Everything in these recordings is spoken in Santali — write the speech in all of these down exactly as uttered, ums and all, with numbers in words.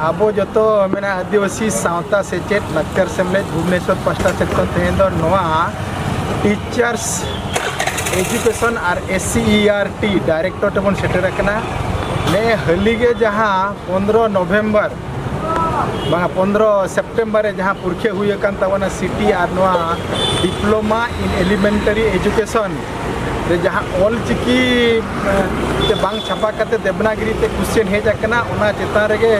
ᱟᱵᱚ ᱡᱚᱛᱚ ᱢᱮᱱᱟᱜ ᱟᱹᱫᱤᱵᱟᱹᱥᱤ ᱥᱟᱶᱛᱟ ᱥᱮᱪᱮᱫ ᱞᱟᱠᱪᱟᱨ ᱥᱮᱢᱞᱮᱫ ᱵᱷᱩᱵᱽᱱᱮᱥᱚᱨ ᱯᱟᱥᱴᱟ ᱥᱮᱫ ᱠᱷᱚᱱ ᱛᱮᱦᱮᱧ ᱫᱚ ᱱᱚᱣᱟ ᱴᱤᱪᱟᱨᱥ ᱮᱡᱩᱠᱮᱥᱚᱱ ᱟᱨ ᱮᱥ ᱥᱤ ᱤ ᱟᱨ ᱴᱤ ᱰᱟᱭᱨᱮᱠᱴᱚᱨ ᱴᱷᱮᱱ ᱵᱚᱱ ᱥᱮᱴᱮᱨ ᱟᱠᱟᱱᱟ᱾ ᱱᱮ ᱦᱟᱹᱞᱤ ᱜᱮ ᱡᱟᱦᱟᱸ ᱯᱚᱱᱫᱽᱨᱚ ᱱᱚᱵᱷᱮᱢᱵᱚᱨ ᱵᱟᱝᱟ ᱯᱚᱱᱫᱽᱨᱚ ᱥᱮᱯᱴᱮᱢᱵᱚᱨ ᱨᱮ ᱡᱟᱦᱟᱸ ᱯᱩᱨᱠᱷᱤᱭᱟᱹ ᱦᱩᱭ ᱟᱠᱟᱱ ᱛᱟᱵᱚᱱᱟ ᱥᱤᱴᱤ ᱟᱨ ᱱᱚᱣᱟ ᱰᱤᱯᱞᱳᱢᱟ ᱤᱱ ᱮᱞᱤᱢᱮᱱᱴᱟᱨᱤ ᱮᱡᱩᱠᱮᱥᱚᱱ ᱨᱮ ᱡᱟᱦᱟᱸ ᱚᱞ ᱪᱤᱠᱤ ᱛᱮ ᱵᱟᱝ ᱪᱷᱟᱯᱟ ᱠᱟᱛᱮ ᱫᱮᱵᱽᱱᱟᱜᱤᱨᱤ ᱛᱮ ᱠᱚᱥᱪᱮᱱ ᱦᱮᱡ ᱟᱠᱟᱱᱟ, ᱚᱱᱟ ᱪᱮᱛᱟᱱ ᱨᱮᱜᱮ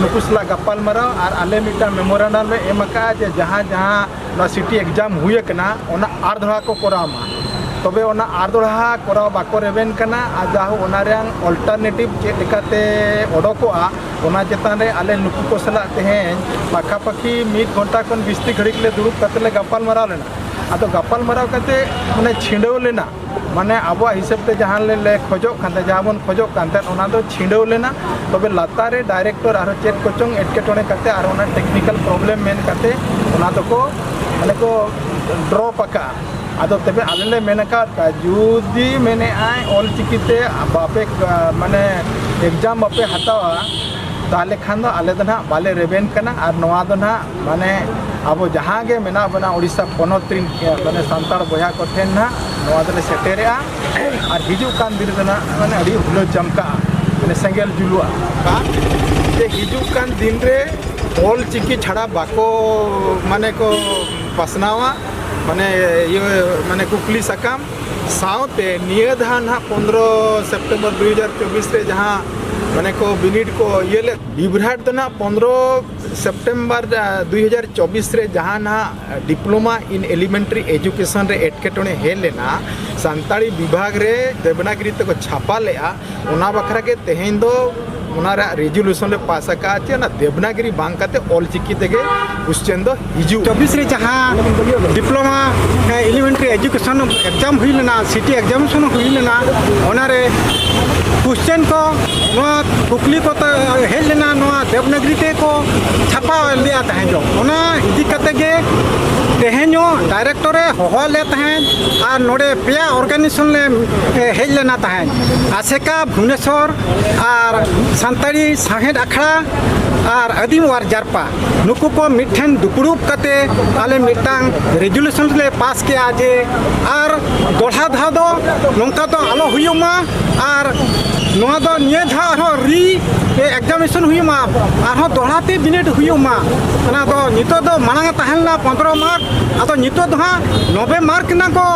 ᱱᱩᱠᱩ ᱥᱟᱞᱟᱜ ᱜᱟᱯᱟᱞᱢᱟᱨᱟᱣ ᱟᱨ ᱟᱞᱮ ᱢᱤᱫᱴᱟᱝ ᱢᱮᱢᱳᱨᱟᱱᱰᱟᱢ ᱞᱮ ᱮᱢ ᱟᱠᱟᱫᱼᱟ ᱡᱮ ᱡᱟᱦᱟᱸ ᱡᱟᱦᱟᱸ ᱱᱚᱣᱟ ᱥᱤᱴᱤ ᱮᱠᱡᱟᱢ ᱦᱩᱭ ᱟᱠᱟᱱᱟ, ᱚᱱᱟ ᱟᱨ ᱫᱚᱦᱲᱟ ᱠᱚ ᱠᱚᱨᱟᱣ ᱢᱟ᱾ ᱛᱚᱵᱮ ᱚᱱᱟ ᱟᱨ ᱫᱚᱦᱲᱟ ᱠᱚᱨᱟᱣ ᱵᱟᱠᱚ ᱨᱮᱵᱮᱱ ᱠᱟᱱᱟ, ᱟᱨ ᱡᱟᱦᱳ ᱚᱱᱟ ᱨᱮᱭᱟᱝ ᱚᱞᱴᱟᱨᱱᱮᱴᱤᱵᱷ ᱪᱮᱫ ᱞᱮᱠᱟᱛᱮ ᱚᱰᱚᱠᱚᱜᱼᱟ, ᱚᱱᱟ ᱪᱮᱛᱟᱱ ᱨᱮ ᱟᱞᱮ ᱱᱩᱠᱩ ᱠᱚ ᱥᱟᱞᱟᱜ ᱛᱮᱦᱮᱧ ᱯᱟᱠᱷᱟᱯᱟᱠᱷᱤ ᱢᱤᱫ ᱜᱷᱚᱱᱴᱟ ᱠᱷᱚᱱ ᱵᱤᱥᱛᱤ ᱜᱷᱟᱹᱲᱤᱡ ᱞᱮ ᱫᱩᱲᱩᱵ ᱠᱟᱛᱮ ᱞᱮ ᱜᱟᱯᱟᱞ ᱢᱟᱨᱟᱣ ᱞᱮᱱᱟ᱾ ᱟᱫᱚ ᱜᱟᱯᱟᱞ ᱢᱟᱨᱟᱣ ᱠᱟᱛᱮ ᱢᱟᱱᱮ ᱪᱷᱤᱰᱟᱹᱣ ᱞᱮᱱᱟ, ᱢᱟᱱᱮ ᱟᱵᱚᱣᱟᱜ ᱦᱤᱥᱟᱹᱵ ᱛᱮ ᱡᱟᱦᱟᱸ ᱞᱮ, ᱞᱮ ᱠᱷᱚᱡᱚᱜ ᱠᱟᱱ ᱛᱟᱦᱮᱸ, ᱡᱟᱦᱟᱸ ᱵᱚᱱ ᱠᱷᱚᱡᱚᱜ ᱠᱟᱱ ᱛᱟᱦᱮᱸ, ᱚᱱᱟ ᱫᱚ ᱪᱷᱤᱰᱟᱹᱣ ᱞᱮᱱᱟ᱾ ᱛᱚᱵᱮ ᱞᱟᱛᱟᱨ ᱨᱮ ᱰᱟᱭᱨᱮᱠᱴᱚᱨ ᱟᱨᱦᱚᱸ ᱪᱮᱫ ᱠᱚᱪᱚᱝ ᱮᱴᱠᱮᱴᱚᱬᱮ ᱠᱟᱛᱮ ᱟᱨ ᱚᱱᱟ ᱴᱮᱠᱱᱤᱠᱟᱞ ᱯᱨᱚᱵᱞᱮᱢ ᱢᱮᱱ ᱠᱟᱛᱮ ᱚᱱᱟ ᱫᱚᱠᱚ ᱢᱟᱱᱮ ᱠᱚ ᱰᱨᱚᱯ ᱟᱠᱟᱜᱼᱟ᱾ ᱟᱫᱚ ᱛᱚᱵᱮ ᱟᱞᱮ ᱞᱮ ᱢᱮᱱ ᱟᱠᱟᱫ ᱠᱚᱣᱟ, ᱡᱩᱫᱤ ᱢᱮᱱᱮᱫᱼᱟᱭ ᱚᱞ ᱪᱤᱠᱤ ᱛᱮ ᱵᱟᱯᱮ, ᱢᱟᱱᱮ ᱮᱠᱡᱟᱢ ᱵᱟᱯᱮ ᱦᱟᱛᱟᱣᱟ, ᱛᱟᱦᱚᱞᱮ ᱠᱷᱟᱱ ᱫᱚ ᱟᱞᱮ ᱫᱚ ᱱᱟᱦᱟᱜ ᱵᱟᱞᱮ ᱨᱮᱵᱮᱱ ᱠᱟᱱᱟ᱾ ᱟᱨ ᱱᱚᱣᱟ ᱫᱚ ᱱᱟᱦᱟᱜ ᱢᱟᱱᱮ ᱟᱵᱚ ᱡᱟᱦᱟᱸ ᱜᱮ ᱢᱮᱱᱟᱜ ᱵᱚᱱᱟ ᱳᱰᱤᱥᱟ ᱯᱚᱱᱚᱛ ᱨᱤᱱ, ᱢᱟᱱᱮ ᱥᱟᱱᱛᱟᱲ ᱵᱚᱭᱦᱟ ᱠᱚ ᱴᱷᱮᱱ ᱱᱟᱦᱟᱜ ᱱᱚᱣᱟ ᱫᱚᱞᱮ ᱥᱮᱴᱮᱨᱮᱜᱼᱟ᱾ ᱟᱨ ᱦᱤᱡᱩᱜ ᱠᱟᱱ ᱫᱤᱱ ᱨᱮᱫᱚ ᱱᱟᱦᱟᱜ ᱢᱟᱱᱮ ᱟᱹᱰᱤ ᱦᱩᱞᱟᱹ ᱪᱟᱢᱠᱟᱜᱼᱟ, ᱢᱟᱱᱮ ᱥᱮᱸᱜᱮᱞ ᱡᱩᱞᱩᱜᱼᱟ᱾ ᱡᱮ ᱦᱤᱡᱩᱜ ᱠᱟᱱ ᱫᱤᱱ ᱨᱮ ᱚᱞ ᱪᱤᱠᱤ ᱪᱷᱟᱲᱟ ᱵᱟᱠᱚ ᱢᱟᱱᱮ ᱠᱚ ᱯᱟᱥᱱᱟᱣᱟ, ᱢᱟᱱᱮ ᱤᱭᱟᱹ ᱢᱟᱱᱮ ᱠᱩᱠᱞᱤ ᱥᱟᱠᱟᱢ ᱥᱟᱶᱛᱮ ᱱᱤᱭᱟᱹ ᱫᱷᱟᱣ ᱱᱟᱦᱟᱜ ᱯᱚᱱᱫᱽᱨᱚ ᱥᱮᱯᱴᱮᱢᱵᱚᱨ ᱫᱩᱭ ᱦᱟᱡᱟᱨ ᱪᱚᱵᱵᱤᱥ ᱨᱮ ᱡᱟᱦᱟᱸ ᱢᱟᱱᱮ ᱠᱚ ᱵᱤᱱᱤᱰ ᱠᱚ ᱤᱭᱟᱹ ᱞᱮᱫ, ᱵᱤᱵᱷᱨᱟᱴ ᱫᱚ ᱱᱟᱦᱟᱜ ᱯᱚᱱᱫᱽᱨᱚ ᱥᱮᱯᱴᱮᱢᱵᱚᱨ, ᱟ, ᱫᱩᱭ ᱦᱟᱡᱟᱨ ᱪᱚᱵᱵᱤᱥ ᱨᱮ ᱡᱟᱦᱟᱸ ᱱᱟᱦᱟᱜ ᱰᱤᱯᱞᱳᱢᱟ ᱤᱱ ᱮᱞᱤᱢᱮᱱᱴᱟᱨᱤ ᱮᱡᱩᱠᱮᱥᱚᱱ ᱨᱮ ᱮᱴᱠᱮᱴᱚᱬᱮ ᱦᱮᱡ ᱞᱮᱱᱟ, ᱥᱟᱱᱛᱟᱲᱤ ᱵᱤᱵᱷᱟᱜᱽ ᱨᱮ ᱫᱮᱵᱽᱱᱟᱜᱤᱨᱤ ᱛᱮᱠᱚ ᱪᱷᱟᱯᱟ ᱞᱮᱫᱼᱟ, ᱚᱱᱟ ᱵᱟᱠᱷᱨᱟ ᱜᱮ ᱛᱮᱦᱮᱧ ᱫᱚ ᱚᱱᱟ ᱨᱮᱭᱟᱜ ᱨᱮᱡᱩᱞᱩᱥᱚᱱ ᱞᱮ ᱯᱟᱥ ᱟᱠᱟᱫᱼᱟ ᱡᱮ ᱚᱱᱟ ᱫᱮᱵᱽᱱᱟᱜᱤᱨᱤ ᱵᱟᱝ ᱠᱟᱛᱮ ᱚᱞ ᱪᱤᱠᱤ ᱛᱮᱜᱮ ᱠᱚᱥᱪᱮᱱ ᱫᱚ ᱦᱤᱡᱩᱜ᱾ ᱪᱚᱵᱵᱤᱥ ᱨᱮ ᱡᱟᱦᱟᱸ ᱰᱤᱯᱞᱳᱢᱟ, ᱮ, ᱮᱞᱤᱢᱮᱱᱴᱟᱨᱤ ᱮᱡᱩᱠᱮᱥᱚᱱ ᱮᱠᱡᱟᱢ ᱦᱩᱭ ᱞᱮᱱᱟ, ᱥᱤᱴᱤ ᱮᱠᱡᱟᱢᱤᱱᱮᱥᱚᱱ ᱦᱩᱭ ᱞᱮᱱᱟ, ᱚᱱᱟᱨᱮ ᱠᱚᱥᱪᱮᱱ ᱠᱚ, ᱱᱚᱣᱟ ᱠᱩᱠᱞᱤ ᱠᱚ ᱛᱟ-, ᱦᱮᱡ ᱞᱮᱱᱟ, ᱱᱚᱣᱟ ᱫᱮᱵᱽᱱᱟᱜᱽᱨᱤ ᱛᱮᱠᱚ ᱪᱷᱟᱯᱟ ᱞᱮᱫᱼᱟ ᱛᱟᱦᱮᱸᱫ᱾ ᱚᱱᱟ ᱤᱫᱤ ᱠᱟᱛᱮ ᱜᱮ ᱛᱮᱦᱮᱧ ᱦᱚᱸ ᱰᱟᱭᱨᱮᱠᱴᱚᱨ ᱮ ᱦᱚᱦᱚ ᱞᱮᱫ ᱛᱟᱦᱮᱸᱫ ᱟᱨ ᱱᱚᱰᱮ ᱯᱮᱭᱟ ᱚᱨᱜᱟᱱᱟᱭᱡᱮᱥᱚᱱ ᱞᱮ, ᱮ, ᱦᱮᱡ ᱞᱮᱱᱟ ᱛᱟᱦᱮᱸᱫ, ᱟᱥᱮᱠᱟ ᱵᱷᱩᱵᱽᱱᱮᱥᱚᱨ ᱟᱨ ᱥᱟᱱᱛᱟᱲᱤ ᱥᱟᱶᱦᱮᱫ ᱟᱠᱷᱲᱟ ᱟᱨ ᱟᱹᱫᱤᱢ ᱚᱣᱟᱨ ᱡᱟᱨᱯᱟ᱾ ᱱᱩᱠᱩ ᱠᱚ ᱢᱤᱫ ᱴᱷᱮᱱ ᱫᱩᱯᱲᱩᱵ ᱠᱟᱛᱮ ᱟᱞᱮ ᱢᱤᱫᱴᱟᱝ ᱨᱮᱡᱩᱞᱮᱥᱚᱱ ᱞᱮ ᱯᱟᱥ ᱠᱮᱜᱼᱟ ᱡᱮ ᱟᱨ ᱫᱚᱦᱲᱟ ᱫᱷᱟᱣ ᱫᱚ ᱱᱚᱝᱠᱟ ᱫᱚ ᱟᱞᱚ ᱦᱩᱭᱩᱜ ᱢᱟ, ᱟᱨ ᱱᱚᱣᱟ ᱫᱚ ᱱᱤᱭᱟᱹ ᱫᱷᱟᱣ ᱟᱨᱦᱚᱸ ᱨᱤ ᱮᱠᱡᱟᱢᱤᱱᱮᱥᱚᱱ ᱦᱩᱭᱩᱜ ᱢᱟ, ᱟᱨᱦᱚᱸ ᱫᱚᱦᱲᱟ ᱛᱮ ᱵᱤᱱᱤᱰ ᱦᱩᱭᱩᱜ ᱢᱟ᱾ ᱚᱱᱟ ᱫᱚ ᱱᱤᱛᱚᱜ ᱫᱚ ᱢᱟᱲᱟᱝ ᱮ ᱛᱟᱦᱮᱸ ᱞᱮᱱᱟ ᱯᱚᱱᱫᱽᱨᱚ ᱢᱟᱨᱠ, ᱟᱫᱚ ᱱᱤᱛᱚᱜ ᱫᱚ ᱦᱟᱸᱜ ᱱᱚᱵᱮ ᱢᱟᱨᱠ ᱨᱮᱱᱟᱜ ᱠᱚ,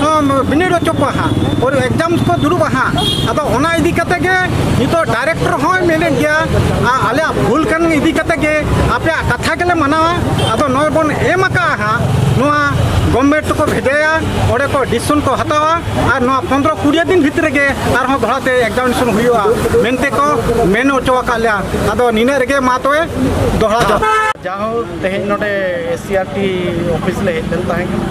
ᱟᱢ, ᱵᱤᱱᱤᱰ ᱦᱚᱪᱚ ᱠᱚᱣᱟ ᱦᱟᱸᱜ, ᱯᱚᱨᱮ ᱮᱠᱡᱟᱢ ᱠᱚ ᱫᱩᱲᱩᱵᱼᱟ ᱦᱟᱸᱜ᱾ ᱟᱫᱚ ᱚᱱᱟ ᱤᱫᱤ ᱠᱟᱛᱮ ᱜᱮ ᱱᱤᱛᱚᱜ ᱰᱟᱭᱨᱮᱠᱴᱚᱨ ᱦᱚᱸᱭ ᱢᱮᱱᱮᱫ ᱜᱮᱭᱟ, ᱟ-, ᱟᱞᱮᱭᱟᱜ ᱵᱷᱩᱞ ᱠᱟᱱ ᱤᱫᱤ ᱠᱟᱛᱮ ᱜᱮ ᱟᱯᱮᱭᱟᱜ ᱠᱟᱛᱷᱟ ᱜᱮᱞᱮ ᱢᱟᱱᱟᱣᱟ᱾ ᱟᱫᱚ ᱱᱚᱜᱼᱚᱭ ᱵᱚᱱ ᱮᱢ ᱟᱠᱟᱫᱼᱟ ᱦᱟᱸᱜ, ᱱᱚᱣᱟ ᱜᱚᱵᱷᱢᱮᱱᱴ ᱠᱚ ᱵᱷᱮᱡᱟᱭᱟ, ᱚᱸᱰᱮ ᱠᱚ ᱰᱤᱥᱤᱥᱚᱱ ᱠᱚ ᱦᱟᱛᱟᱣᱟ ᱟᱨ ᱱᱚᱣᱟ ᱯᱚᱱᱫᱽᱨᱚ ᱠᱩᱲᱤ ᱫᱤᱱ ᱵᱷᱤᱛᱨᱤ ᱨᱮᱜᱮ ᱟᱨᱦᱚᱸ ᱫᱚᱦᱲᱟ ᱛᱮ ᱮᱠᱡᱟᱢᱤᱱᱮᱥᱚᱱ ᱦᱩᱭᱩᱜᱼᱟ ᱢᱮᱱᱛᱮ ᱠᱚ ᱢᱮᱱ ᱦᱚᱪᱚ ᱟᱠᱟᱫ ᱞᱮᱭᱟ᱾ ᱟᱫᱚ ᱱᱤᱱᱟᱹᱜ ᱨᱮᱜᱮ ᱢᱟ ᱛᱚᱵᱮ ᱫᱚᱦᱲᱟ ᱡᱚᱦᱟᱨ᱾ ᱡᱟᱦᱳ, ᱛᱮᱦᱮᱧ ᱱᱚᱰᱮ ᱮᱥ ᱥᱤ ᱟᱨ ᱴᱤ ᱚᱯᱷᱤᱥ ᱞᱮ ᱦᱮᱡ ᱞᱮᱱ ᱛᱟᱦᱮᱸ ᱠᱟᱱᱟ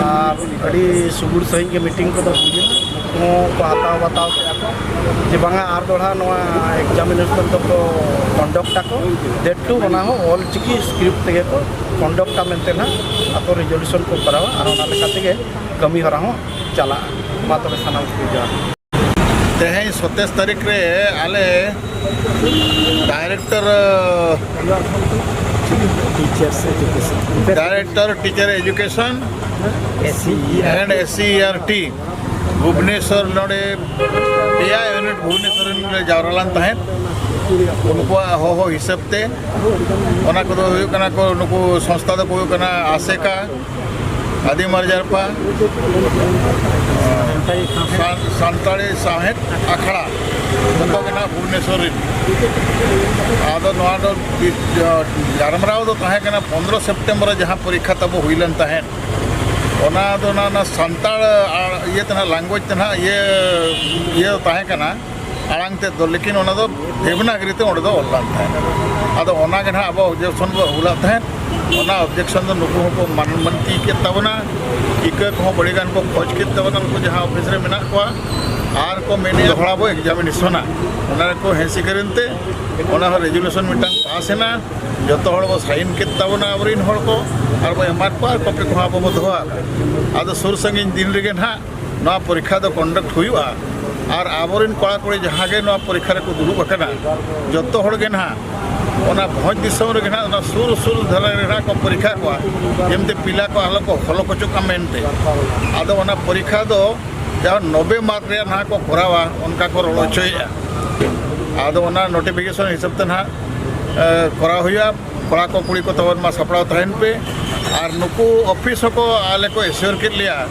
ᱟᱨ ᱟᱹᱰᱤ ᱥᱩᱜᱩᱲ ᱥᱟᱺᱦᱤᱡ ᱜᱮ ᱢᱤᱴᱤᱝ ᱠᱚᱫᱚ ᱦᱩᱭ ᱮᱱᱟ᱾ ᱩᱱᱠᱩ ᱦᱚᱸ ᱠᱚ ᱦᱟᱛᱟᱣ ᱵᱟᱛᱟᱣ ᱠᱮᱫᱼᱟ ᱠᱚ ᱡᱮ ᱵᱟᱝᱟ, ᱟᱨ ᱫᱚᱦᱲᱟ ᱱᱚᱣᱟ ᱮᱠᱡᱟᱢᱤᱱᱮᱥᱚᱱ ᱫᱚᱠᱚ ᱠᱚᱱᱰᱟᱠᱴ ᱟᱠᱚ, ᱫᱮᱴ ᱴᱩ ᱚᱱᱟ ᱦᱚᱸ ᱚᱞ ᱪᱤᱠᱤ ᱥᱠᱨᱤᱯᱴ ᱛᱮᱜᱮ ᱠᱚ ᱠᱚᱱᱰᱟᱠᱴᱟ ᱢᱮᱱᱛᱮ ᱱᱟᱦᱟᱜ ᱟᱠᱚ ᱨᱮᱡᱚᱞᱩᱥᱚᱱ ᱠᱚ ᱠᱚᱨᱟᱣᱟ ᱟᱨ ᱚᱱᱟ ᱞᱮᱠᱟ ᱛᱮᱜᱮ ᱠᱟᱹᱢᱤ ᱦᱚᱨᱟ ᱦᱚᱸ ᱪᱟᱞᱟᱜᱼᱟ᱾ ᱢᱟ ᱛᱚᱵᱮ ᱥᱟᱱᱟᱢ ᱠᱚ ᱡᱚᱦᱟᱨ᱾ ᱛᱮᱦᱮᱧ ᱥᱟᱛᱟᱥ ᱛᱟᱹᱨᱤᱠᱷ ᱨᱮ ᱟᱞᱮ director, teachers education. Director teacher education S C E R and S C R T Bhubaneswar, ᱱᱚᱰᱮ ᱯᱮᱭᱟ ᱭᱩᱱᱤᱴ ᱵᱷᱩᱵᱽᱱᱮᱥᱚᱨ ᱨᱮᱱ ᱞᱮ ᱡᱟᱣᱨᱟ ᱞᱮᱱ ᱛᱟᱦᱮᱸᱫ᱾ ᱩᱱᱠᱩᱣᱟᱜ ᱦᱚᱦᱚ ᱦᱤᱥᱟᱹᱵ ᱛᱮ ᱚᱱᱟ ᱠᱚᱫᱚ ᱦᱩᱭᱩᱜ ᱠᱟᱱᱟ ᱠᱚ, ᱱᱩᱠᱩ ᱥᱚᱝᱥᱛᱷᱟ ᱫᱚᱠᱚ ᱦᱩᱭᱩᱜ ᱠᱟᱱᱟ ᱟᱥᱮᱠᱟ, ᱟᱹᱫᱤᱢ ᱟᱨ ᱡᱟᱨᱯᱟ, ᱥᱟᱱ-, ᱥᱟᱱᱛᱟᱲᱤ ᱥᱟᱶᱦᱮᱫ ᱟᱠᱷᱲᱟ, ᱡᱚᱛᱚ ᱜᱮ ᱱᱟᱦᱟᱜ ᱵᱷᱩᱵᱽᱱᱮᱥᱚᱨ ᱨᱮ᱾ ᱟᱫᱚ ᱱᱚᱣᱟ ᱫᱚ ᱜᱟᱞᱢᱟᱨᱟᱣ ᱫᱚ ᱛᱟᱦᱮᱸ ᱠᱟᱱᱟ ᱯᱚᱱᱫᱽᱨᱚ ᱥᱮᱯᱴᱮᱢᱵᱚᱨ ᱨᱮ ᱡᱟᱦᱟᱸ ᱯᱚᱨᱤᱠᱠᱷᱟ ᱛᱟᱵᱚ ᱦᱩᱭ ᱞᱮᱱ ᱛᱟᱦᱮᱸᱫ, ᱚᱱᱟ ᱫᱚ ᱚᱱᱟ, ᱚᱱᱟ ᱥᱟᱱᱛᱟᱲ ᱟᱨ ᱤᱭᱟᱹ ᱛᱮ ᱱᱟᱦᱟᱜ, ᱞᱮᱝᱜᱩᱭᱮᱡᱽ ᱛᱮ ᱱᱟᱦᱟᱜ ᱤᱭᱟᱹ, ᱤᱭᱟᱹ ᱛᱟᱦᱮᱸ ᱠᱟᱱᱟ, ᱟᱲᱟᱝ ᱛᱮᱫ ᱫᱚ, ᱞᱮᱠᱤᱱ ᱚᱱᱟ ᱫᱚ ᱫᱮᱵᱽᱱᱟᱜᱽᱨᱤ ᱛᱮ ᱚᱸᱰᱮ ᱫᱚ ᱚᱞ ᱞᱮᱱ ᱛᱟᱦᱮᱸᱫ᱾ ᱟᱫᱚ ᱚᱱᱟ ᱜᱮ ᱱᱟᱦᱟᱜ ᱟᱵᱚ ᱚᱵᱽᱡᱮᱠᱥᱚᱱ ᱵᱚ ᱟᱹᱜᱩ ᱞᱮᱫ ᱛᱟᱦᱮᱸᱫ᱾ ᱚᱱᱟ ᱚᱵᱽᱡᱮᱠᱥᱚᱱ ᱫᱚ ᱱᱩᱠᱩ ᱦᱚᱸᱠᱚ ᱢᱟᱱ-, ᱢᱟᱱᱛᱤ ᱠᱮᱫ ᱛᱟᱵᱚᱱᱟ᱾ ᱤᱠᱟᱹ ᱠᱚᱦᱚᱸ ᱟᱹᱰᱤ ᱜᱟᱱ ᱠᱚ ᱠᱷᱚᱡᱽ ᱠᱮᱫ ᱛᱟᱵᱚᱱᱟ, ᱱᱩᱠᱩ ᱡᱟᱦᱟᱸ ᱚᱯᱷᱤᱥ ᱨᱮ ᱢᱮᱱᱟᱜ ᱠᱚᱣᱟ᱾ ᱟᱨ ᱠᱚ ᱢᱮᱱᱮᱫᱼᱟ ᱫᱚᱦᱲᱟ ᱵᱚ ᱮᱠᱡᱟᱢᱤᱱᱮᱥᱚᱱᱟ, ᱚᱱᱟ ᱨᱮᱠᱚ ᱦᱮᱸ ᱥᱤᱠᱟᱹᱨᱤᱱ ᱛᱮ ᱚᱱᱟ ᱦᱚᱸ ᱨᱮᱡᱩᱞᱮᱥᱚᱱ ᱢᱤᱫᱴᱟᱝ ᱯᱟᱥ ᱮᱱᱟ᱾ ᱡᱚᱛᱚ ᱦᱚᱲ ᱵᱚ ᱥᱟᱭᱤᱱ ᱠᱮᱫ ᱛᱟᱵᱚᱱᱟ ᱟᱵᱚᱨᱮᱱ ᱦᱚᱲ ᱠᱚ, ᱟᱨ ᱵᱚ ᱮᱢᱟᱫ ᱠᱚᱣᱟ, ᱟᱨ ᱠᱚᱯᱤ ᱠᱚᱦᱚᱸ ᱟᱵᱚ ᱵᱚ ᱫᱚᱦᱚ ᱟᱠᱟᱫᱼᱟ᱾ ᱟᱫᱚ ᱥᱩᱨ ᱥᱟᱺᱜᱤᱧ ᱫᱤᱱ ᱨᱮᱜᱮ ᱱᱟᱦᱟᱜ ᱱᱚᱣᱟ ᱯᱚᱨᱤᱠᱷᱟ ᱫᱚ ᱠᱚᱱᱰᱟᱠᱴ ᱦᱩᱭᱩᱜᱼᱟ, ᱟᱨ ᱟᱵᱚᱨᱮᱱ ᱠᱚᱲᱟ ᱠᱩᱲᱤ ᱡᱟᱦᱟᱸ ᱜᱮ ᱱᱚᱣᱟ ᱯᱚᱨᱤᱠᱷᱟ ᱨᱮᱠᱚ ᱫᱩᱲᱩᱵ ᱟᱠᱟᱱᱟ, ᱡᱚᱛᱚ ᱦᱚᱲ ᱜᱮ ᱱᱟᱦᱟᱜ ᱚᱱᱟ ᱵᱷᱚᱸᱡᱽ ᱫᱤᱥᱚᱢ ᱨᱮᱜᱮ ᱱᱟᱦᱟᱜ ᱚᱱᱟ ᱥᱩᱨ ᱥᱩᱨ ᱫᱷᱟᱨᱟ ᱨᱮ ᱱᱟᱦᱟᱜ ᱠᱚ ᱯᱚᱨᱤᱠᱷᱟ ᱠᱚᱣᱟ, ᱡᱮᱢᱛᱮ ᱯᱤᱞᱟ ᱠᱚ ᱟᱞᱚ ᱠᱚ ᱦᱚᱞᱚ ᱠᱚᱪᱚᱜ ᱠᱟᱜ ᱢᱮᱱᱛᱮ᱾ ᱟᱫᱚ ᱚᱱᱟ ᱯᱚᱨᱤᱠᱷᱟ ᱫᱚ ᱡᱟᱦᱟᱸ ᱱᱚᱵᱮ ᱢᱟᱨᱠ ᱨᱮᱭᱟᱜ ᱱᱟᱦᱟᱜ ᱠᱚ ᱠᱚᱨᱟᱣᱟ, ᱚᱱᱠᱟ ᱠᱚ ᱨᱚᱲ ᱦᱚᱪᱚᱭᱮᱫᱼᱟ᱾ ᱟᱫᱚ ᱚᱱᱟ ᱱᱳᱴᱤᱯᱷᱤᱠᱮᱥᱚᱱ ᱦᱤᱥᱟᱹᱵ ᱛᱮ ᱱᱟᱦᱟᱜ, ᱮ, ᱠᱚᱨᱟᱣ ᱦᱩᱭᱩᱜᱼᱟ᱾ ᱠᱚᱲᱟ ᱠᱚ ᱠᱩᱲᱤ ᱠᱚ ᱛᱟᱵᱚᱱ ᱢᱟ ᱥᱟᱯᱲᱟᱣ ᱛᱟᱦᱮᱱ ᱯᱮ, ᱟᱨ ᱱᱩᱠᱩ ᱚᱯᱷᱤᱥ ᱦᱚᱸᱠᱚ ᱟᱞᱮ ᱠᱚ ᱮᱥᱤᱭᱳᱨ ᱠᱮᱫ ᱞᱮᱭᱟ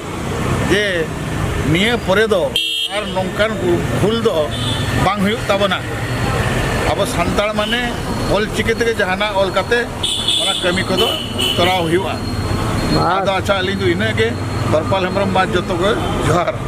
ᱡᱮ ᱱᱤᱭᱟᱹ ᱯᱚᱨᱮ ᱫᱚ ᱟᱨ ᱱᱚᱝᱠᱟᱱ ᱵᱷᱩᱞ ᱫᱚ ᱵᱟᱝ ᱦᱩᱭᱩᱜ ᱛᱟᱵᱚᱱᱟ᱾ ᱟᱵᱚ ᱥᱟᱱᱛᱟᱲ ᱢᱟᱱᱮ ᱚᱞ ᱪᱤᱠᱤ ᱛᱮᱜᱮ ᱡᱟᱦᱟᱱᱟᱜ ᱚᱞ ᱠᱟᱛᱮ ᱚᱱᱟ ᱠᱟᱹᱢᱤ ᱠᱚᱫᱚ ᱛᱚᱨᱟᱣ ᱦᱩᱭᱩᱜᱼᱟ᱾ ᱟᱫᱚ ᱟᱪᱪᱷᱟ, ᱟᱹᱞᱤᱧ ᱫᱚ ᱤᱱᱟᱹᱜ ᱜᱮ᱾ ᱫᱷᱚᱨᱯᱟᱞ ᱦᱮᱢᱵᱨᱚᱢ, ᱢᱟ ᱡᱚᱛᱚ ᱜᱮ ᱡᱚᱦᱟᱨ᱾